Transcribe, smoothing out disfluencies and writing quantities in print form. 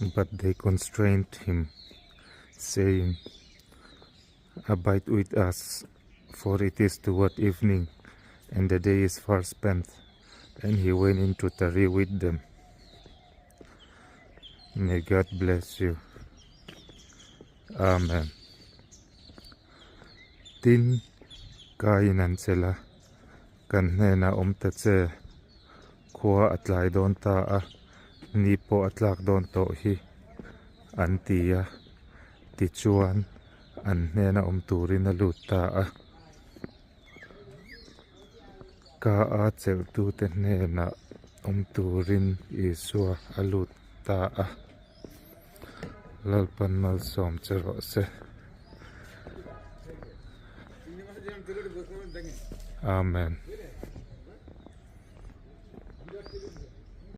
But they constrained him, saying, Abide with us, for it is toward evening, and the day is far spent. And he went in to tarry with them. May God bless you. Amen. Tin, kaiin an chelh a, kan hnenah awm ta che, khua a tlai dawn ta a, ni pawh a tlak dawn tawh hi, an ti a. Tichuan, an hnena awm turin a lut ta a. Ka a chelhtute hnenah awm turin Isua a lut ta a. Lalpan malsawm che rawh se. Amen.